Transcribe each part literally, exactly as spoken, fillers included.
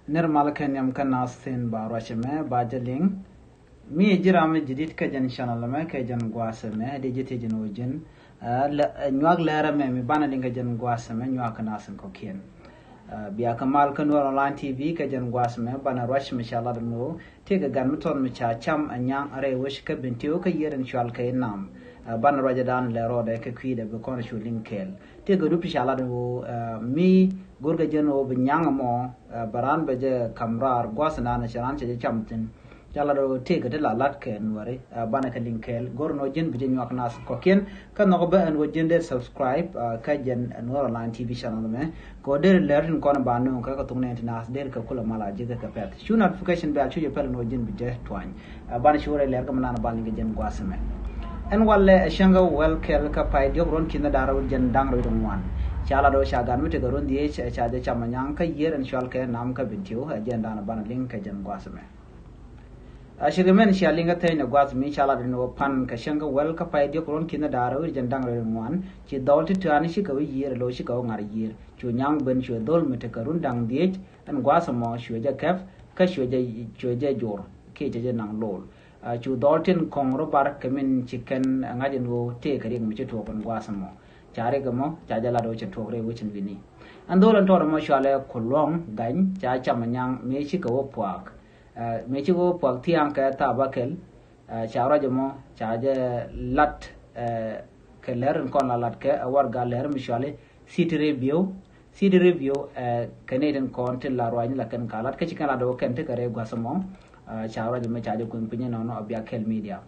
Nir mal kɛ nhiam kä nath thi̱n ba ruac ɛmɛ ba jɛ liŋ. Mi ji̱ ram mi ji̱ di̱t kä jɛn channel ɛmɛ kɛ jɛn gua̱a̱th ɛmɛ, dee ji̱ thiec ɛn ɣöö ji̱n, ah, lɛ-, ah, nyuak lɛr ɛmɛ mi banɛ liŋ kä jɛn gua̱a̱th ɛmɛ, nyuak kä nath thi̱n kɔ̱kiɛn. Ah, bia kɛ mal kä Nuer Online T V kä jɛn gua̱a̱th ɛmɛ, banɛ ruac mi ca lat ɛn ɣöö tëëkɛ gat mi tɔt mi ca cam ɛ nyaŋ rɛy wec kä Bentiu kä yiër in cɔal kɛ Inam. Ah, banɛ ruacdan lɛ rɔɔdɛ kɛ kui̱dɛ bi kɔn cu liŋ kɛɛl. Tëëkɛ dup ti ca lat ɛn ɣöö, ah, mi go̱rkɛ jɛn ɣöö bi nyaŋ ɛmɔ, ah, bɛ raan bɛ jɛ ka̱m raar gua̱th ɛnan cɛ raan cɛ jɛ cam thi̱n. Ca lat ɣöö tëëkɛ ti la lat kɛ Nuäri, ah, banɛ kɛ liŋ kɛɛl. Go̱r ɛn ɣöö ji̱n bi jɛ nyuak nath kɔ̱kiɛn. Kä nhɔk bä ɛn ɣöö ji̱n dee subscribe, ah, kä jɛn Nuer Online T V channel ɛmɛ. Kɛ ɣöö deri lɛr tin kɔn ba nööŋ kɛ kɛ thok nɛn ti naath deri kɛ kulɛ mal a ji̱ kɛ kɛ pɛ̈th. Cu notification bell cu jɛ pɛl ɛn ɣöö ji̱n bi jɛ tuany. Ah, banɛ cu rɛy lɛr kɛ mi naan bal ni kɛ jɛn gua̱a̱th ɛmɛ. Ɛn walɛ ɛ cäŋ kɛ wäl kɛl kä pay diɔ̱k ruɔ̱n ki̱n da̱ŋ rɛw jɛn da̱ŋ rɛw ŋuan. Ca lat ɣöö ca gat mi tekɛ ruɔ̱n dhieec, eh, ca jɛ cam ɛ nyaŋ kä yiër ɛn cɔal kɛ Inam kä Bentiu, eh, jɛn da̱a̱n banɛ liŋ kɛ jɛn gua̱a̱th ɛmɛ. A cikɛ mɛn cia liŋ kä thɛɛny ni gua̱a̱th mi ca lat ni wä pan kɛ cäŋ kä wäl kä pay diɔ̱k ruɔ̱n ki̱n da̱ŋ rɛw jɛn da̱ŋ rɛw ŋuan. Ci dhɔl ti tɔ̱ ni cikɛ wä yiër, lo cikɛ wä ŋa̱r yiër. Cu nyaŋ ben cu dhɔl mi tekɛ run da̱ŋ dhieec, ɛn gua̱a̱th ɛmɔ cu jɛ kɛp, kä cu jɛ, cu jɛ jor kiɛ cɛ jɛ naŋ lol. Ah, cu dhɔl tin kɔŋ rɔ bar kɛ min ci kɛn ŋa̱c ɛn ɣöö tëëkɛ riɛk mi ci tuɔɔk ɛn gua̱a̱th ɛmɔ. Ca riɛk ɛmɔ ca jɛ lat ɣöö cɛ tuɔɔk rɛy wec ɛn wi̱ni. Ɛn dhɔl ɛn tɔɔt ɛmɔ cɔalɛ Kuluɔ̱ŋ Gany, ca cam ɛ nyaŋ mëë cikɛ wä puaak. Ah, mëë cikɛ wä puaak thia̱a̱ŋ kɛ thaap a kɛl, ah, ca ruac ɛmɔ ca jɛ lat, eh, kɛ lɛr in kɔn la lat kɛ ɛ warɛgak lɛr mi cɔali City Review. City Review, eh, kɛ nɛy tin kɔn tin la ruac ni la kɛn ka lat kä ci kɛn la dɔk kɛn ti kɛ rɛy gua̱th ɛmɔ. Ah, ca ruac ɛmɔ ca jɛ kueŋ piny ɛnɔnɔ a bia kɛl media.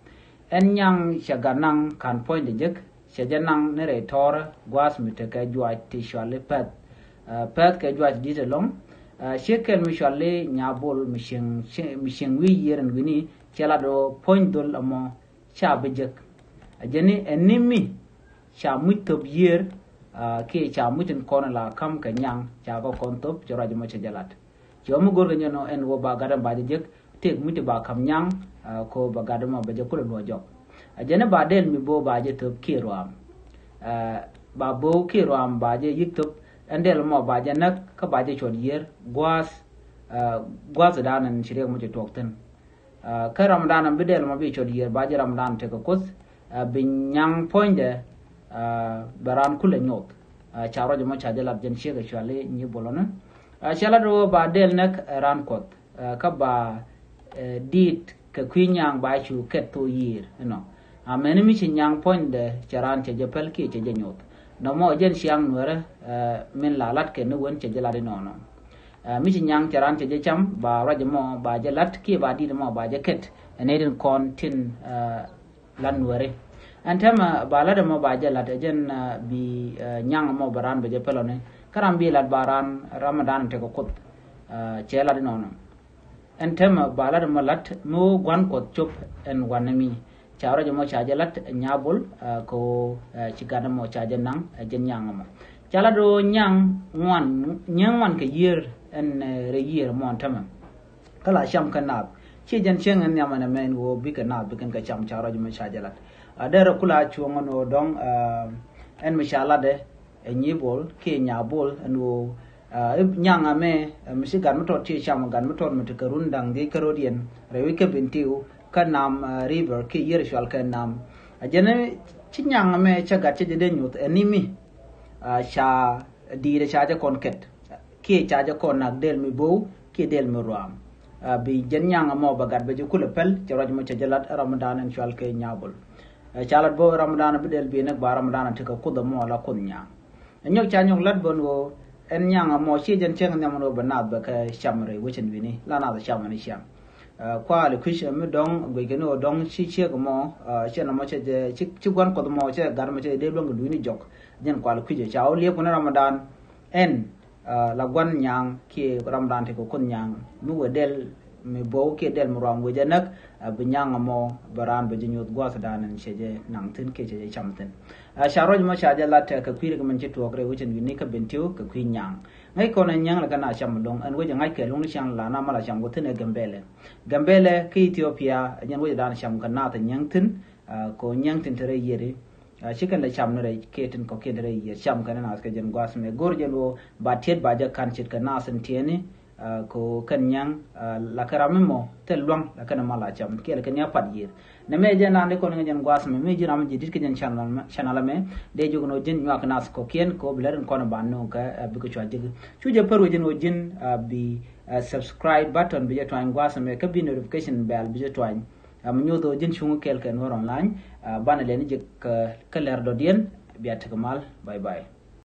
Ɛn nyaŋ cɛ gat naŋ ka̱n puɔ̱nydɛ jek, cɛ jɛ naŋ ni rɛy tɔɔrä gua̱a̱th mi tekɛ juac ti cɔali Pɛth. Ah, Pɛth kɛ juac di̱t ɛlɔ̱ŋ. Ah, ciek kɛl mi cɔali Nyabol mi cieŋ, mi cieŋ wi̱i̱ yiër ɛn wi̱ni, cɛ lat ɣöö puɔ̱ny dhɔl ɛmɔ ca bi jek. A jɛn ni ɛn ni mi ca muc thöp yiër, ah, kiɛ ca muc tin kɔn la ka̱m kɛ nyaŋ, ca kɛ kɔn thöp, cɛ ruac ɛmɔ cɛ jɛ lat. Ci ɣä mi go̱rkɛ nyɛn ɔ ɛn ɣöö ba gat ɛmɔ ba jɛ jek, tëëk muc ti ba ka̱m nyaŋ, ah, kɛ ɣöö ba gat ɛmɔ ba jɛ kulɛ luɔ̱c jɔk. A jɛn ni ba dɛl mi bo̱o̱ ba jɛ thöp kiɛ ruaam. Ah, ba bo̱o̱ kiɛ ruaam ba jɛ yi̱k thöp, ɛn dɛl ɛmɔ ba jɛ näk, kä ba jɛ cuɔt yiër gua̱a̱th, ah, gua̱a̱th dan ɛn ci riɛk mɔ ci tuɔɔk thi̱n. Ah, kä Ramadan ɛn bi dɛl mɔ bi cuɔt yiër ba jɛ Ramadan tekɛ Kuoth, ah, bi nyaŋ puɔ̱nydɛ, ah, bɛ raan kulɛ nyoth. Ah, ca ruac ɛmɔ ca jɛ lat jɛn ciek ɛ cɔali Nyibol ɛnɔ. Ah, cɛ lat ɣöö ba dɛl näk, eh, raan Kuɔth, ah, kä ba, eh, diit kɛ kui̱ nyaŋ ba cu kɛt thok yiër ɛnɔ. Amäni mi ci nyaŋ puɔ̱nydɛ cɛ raan cɛ jɛ päl kiɛ cɛ jɛ nyoth. Nɔmɔ jɛn ciaŋ Nuɛrɛ, eh, min la lat kɛ ni wen cɛ jɛ lat inɔnɔ. Eh, mi ci nyaŋ cɛ raan cɛ jɛ cam, ba ruac ɛmɔ ba jɛ lat kiɛ ba di̱t ɛmɔ ba jɛ kɛt ɛ nɛy tin kɔn tin, eh, lat Nuɛri. Ɛn täämɛ ba lat ɛmɔ ba jɛ lat ɛ jɛn, eh, bi, eh, nyaŋ ɛmɔ bɛ raan bɛ jɛ pälɔni. Kä ram bi lat ba raan Ramadan tekɛ Kuoth, eh, cɛ lat inɔnɔ. Ɛn täämɛ ba lat ɛmɔ lat mi wä gua̱n Kuɔth cop ɛn wanɛ mi. Ca ruac ɛmɔ ca jɛ lat Nyabol, ah, kɛ ɣöö, ah, ci gat ɛmɔ ca jɛ naŋ, ah, jɛn nyaŋ ɛmɔ. Ca lat ɣöö nyaŋ ŋuan, nyaŋ ŋuan kɛ yiër ɛn, eh, rɛy yiër ɛmɔ ɛn täämɛ. Kä la cam kɛ naath. Ciɛ jɛn cieŋ ɛn nhiam ɛn ɛmɛ ɛn ɣöö bikɛ naath bikɛn kɛ cam ca ruac ɛmɔ ca jɛ lat. Ah, derɛ kula cuɔ̱ŋ ɛn ɣöö dɔ̱ŋ, ah, ɛn mi ca latdɛ, ɛ Nyibol kiɛ Nyabol ɛn ɣöö, ah, i̱ nyaŋ ɛmɛ, eh, mi ci gat mi tɔt ci cam, gat mi tɔt mi tekɛ run da̱ŋ dhieec kä rɔ̱diɛn rɛy wec kä Bentiu kä Nam, ah, River kiɛ yiër cɔal kɛ Nam. A jɛn ci nyaŋ ɛmɛ cä gat cä jɛ dee nyuth ɛn ni mi, ah, ca di̱i̱t ca jɛ kɔn kɛt kiɛ ca jɛ kɔn nak dɛl mi bo̱o̱ kiɛ dɛl mi ruaam. Ah, bi jɛn nyaŋ ɛmɔ bɛ gat bɛ jɛ kulɛ päl, cɛ ruac ɛmɔ cɛ jɛ lat Ramadan ɛn cɔal kɛ Nyabol. Eh, ca lat bä Ramadan bi dɛl bi näk ba Ramadan tekɛ Kuoth ɛmɔ la Kuoth nyaŋ. Ɛ nyɔk ca nyɔk lat bä ni ɣöö ɛn nyaŋ ɛmɔ ciɛ jɛn cäŋ nhiam ni ɣöö bɛ naath bɛ kɛ cam rɛy wecin wi̱ni la naath cam ni ciaŋ. Eh, kuali kui̱c, eh, mi dɔ̱ŋ guic kɛ ni ɣöö dɔ̱ŋ ci ciek ɛmɔ, eh, ciɛ nɔmɔ cɛ jɛ ci, ci gua̱n Kuɔth ɛmɔ cɛ gat ɛmɔ cɛ jɛ dee luäŋ kɛ dui̱ni jɔk. Jɛn kuali kui̱c ca ɣöö liep kɛ ni Ramadan ɛn, ah, la gua̱n nyaŋ kiɛ Ramadan tekɛ Kuoth nyaŋ. Mi wee dɛl mi bo̱o̱ kiɛ dɛl mi ruaam wee jɛ näk, ah, bi nyaŋ ɛmɔ bɛ raan bɛ jɛ nyuɔth gua̱a̱thdan ɛn cɛ jɛ naŋ thi̱n kiɛ cɛ jɛ cam thi̱n. Ah, ca ruac ɛmɔ ca jɛ lat, ah, kɛ kui̱ rik min ci tuɔɔk rɛy wecin wi̱ni kä Bentiu kɛ kui̱ nyaŋ. Ŋäc kɔn ɛ nyaŋ lɛ kɛ na cam ɛlɔ̱ŋ, ɛn wecɛ ŋa̱c kɛ ɛlɔ̱ŋ ni ciaŋ la na ma la cam wä thi̱n ɛ Gambɛlɛ. Gambɛlɛ kä Ethiopia, ɛ jɛn wecɛ dan cam kɛ naath ɛ nyaŋ thi̱n, ah, kɛ ɣöö nyaŋ thi̱n te rɛy yiëri. Ah, ci kɛn lɛ cam ni rɛy kɛ tin kɔ̱kiɛn te rɛy yiër, cam kɛn ni naath kɛ jɛn gua̱a̱th ɛmɛ. Go̱r jɛn ɣöö ba tiɛt ba jɛ ka̱n ce̱tkɛ naath in tiɛni, Ko kɛn nyaŋ la kɛ ram mi mɔ thil luaŋ la kɛn mal a cam kiɛl kɛ nia pat yiëër. Nɛ mɛ jɛn raan di kɔn kɛ jɛn guas mɛ mi ji̱ ram mi ji̱ dit kɛ jɛn channel mɛ dee ji̱ kɛ nɔ ji̱n nyuak nath kɔkiɛn kɛ wä bi lɛr in kɔn ban nööŋ kɛ bikɛ cua ji̱k. Cu jɛ pär wä ji̱n wä ji̱n bi subscribe button bi jɛ tuany guas mɛ kä bi notification bell bi jɛ tuany. Mi nyoth wä ji̱n cuŋ kɛɛl kɛ nuɔr online. Banɛ lɛn ji̱ kä lɛr dɔ̱diɛn bia tekɛ mal. Bye bye.